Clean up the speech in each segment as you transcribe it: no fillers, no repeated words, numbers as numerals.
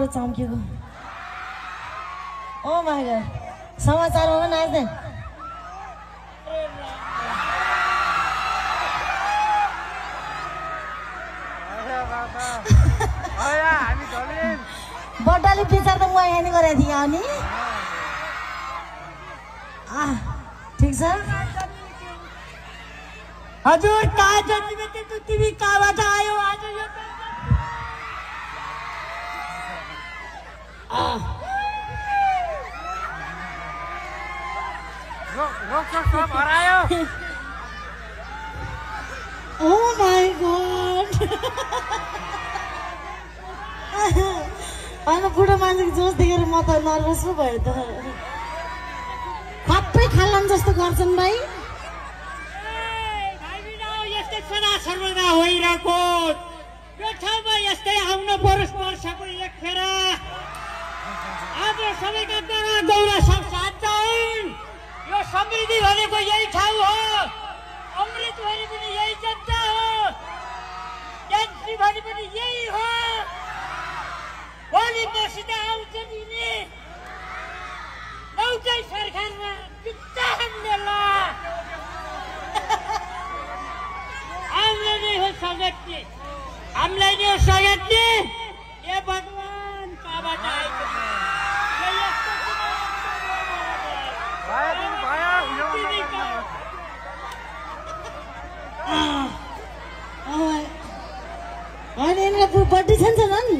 मुटु चम्केको oh my God समाचारमा नाच्ने बड्डाले पिचार त म यहाँ नि गरेको थिएँ अनि ठिक छ हजुर कहाँ छ तिमी कहाँबाट आयो आज यो Oh my god! अनि बुढो मान्छेको जोस देखेर म त नर्भस पो भयो त खप्पै खालन जस्तो गर्छन् भाइ यस्तै सदा सर्वदा होइरहेको यो ठाउँमा यस्तै आउन परोस् वर्षको एकखेर आज सबैका दाना दौरा सब साध्छन् यो समृद्धि भनेको यही ठाउँ हो अमृत भने पनि यही जनता हो ज्ञानश्री भने पनि यही हो भोलि मसित आउँछ नि एउटै सरकारमा बित्तान मेला हामीलाई नै हो सगट्ने हामीलाई नै हो सगट्ने ए भगवान् कहाँबाट आएको होइन यिनीहरू बर्थडे छैनन्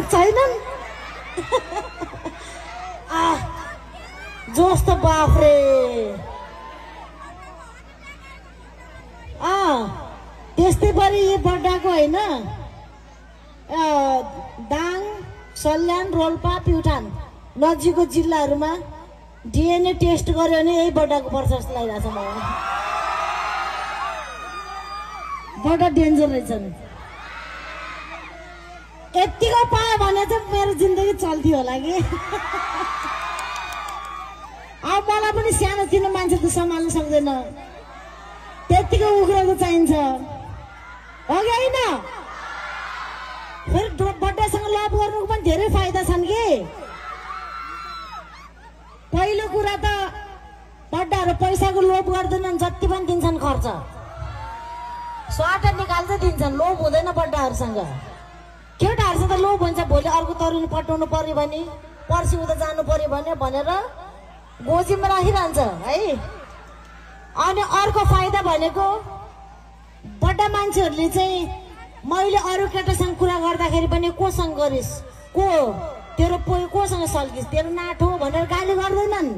छैनन् जोस त बाफ्रे त्यस्तै परि यो बड्डाको होइन दाङ सल्यान रोल्पा प्युठान नजिकको जिल्लाहरूमा डिएनए टेस्ट गर्यो भने यही बड्डाको पर्छ जस्तो लागिरहेछ मलाई बड्डा डेन्जर रहेछन् यतिको पायो भने चाहिँ मेरो जिन्दगी चल्थ्यो होला कि अब मलाई पनि सानो तिनो मान्छे त सम्हाल्नु सक्दैन त्यतिको उग्रको चाहिन्छ हो कि होइन फेरि बड्डासँग लभ गर्नुको पनि धेरै फाइदा छन् कि पहिलो कुरा त बड्डाहरू पैसाको लोभ गर्दैनन् जति पनि दिन्छन् खर्च स्वाटा निकाल्दै दिन्छन् लोभ हुँदैन बड्डाहरूसँग केटाहरूसँग त लोभ हुन्छ भोलि अर्को तरुनी पटाउनु पर्यो भने पर्सि उता जानु पर्यो भनेर गोजीमा राखिरहन्छ है अनि अर्को फाइदा भनेको बड्डा मान्छेहरूले चाहिँ मैले अरू केटासँग कुरा गर्दाखेरि पनि कोसँग गरिस् तेरो कोसँग सल्किस् तेरो नाठो भनेर गाली गर्दैनन्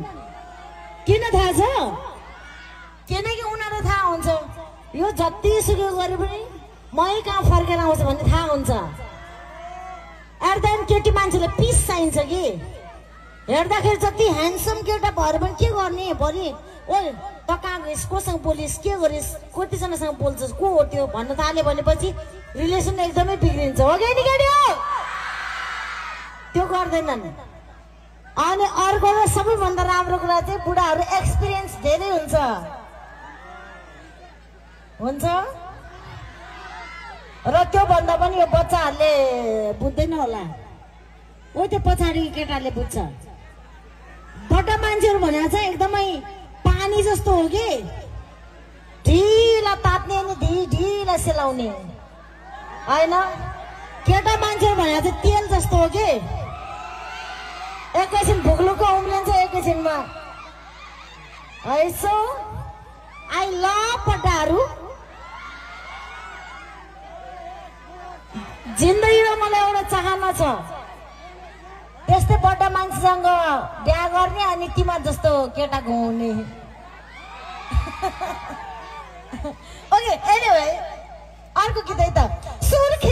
किन थाहा छ किनकि उनीहरूलाई थाहा हुन्छ यो जति सुकै गरे पनि मै कहाँ फर्केर आउँछ भन्ने थाहा हुन्छ एर्दैन केटी मान्छेलाई पिस चाहिन्छ कि हेर्दाखेरि जति ह्यान्डसम केटा भएर पनि के गर्ने भरि ओ त कहाँ गइस् कोसँग बोलिस् के गरिस् कतिजनासँग बोल्छस् को हो त्यो भन्न थाल्यो भनेपछि रिलेसन एकदमै बिग्रिन्छ हो कि केटी हो त्यो गर्दैनन् अनि अर्को सबैभन्दा राम्रो कुरा चाहिँ बुढाहरू एक्सपिरियन्स धेरै हुन्छ र त्यो भन्दा पनि यो बच्चाहरूले बुझ्दैन होला ओ त्यो पछाडि केटाले बुझ्छ बड्डा मान्छेहरू भनेर चाहिँ एकदमै पानी जस्तो हो कि ढिला तात्ने अनि ढिला सेलाउने होइन केटा मान्छेहरू भनेर चाहिँ तेल जस्तो हो कि एकैछिन भुक्लुको उम्लिन्छ एकैछिनमा है सो आई लभ बड्डाहरू जिन्दगीमा मलाई एउटा चाहना छ त्यस्तै बड्डा मान्छेसँग बिहा गर्ने अनि तिमीहरू जस्तो केटाको हुने ओके एनिवे अर्को गीत है त सुर्खे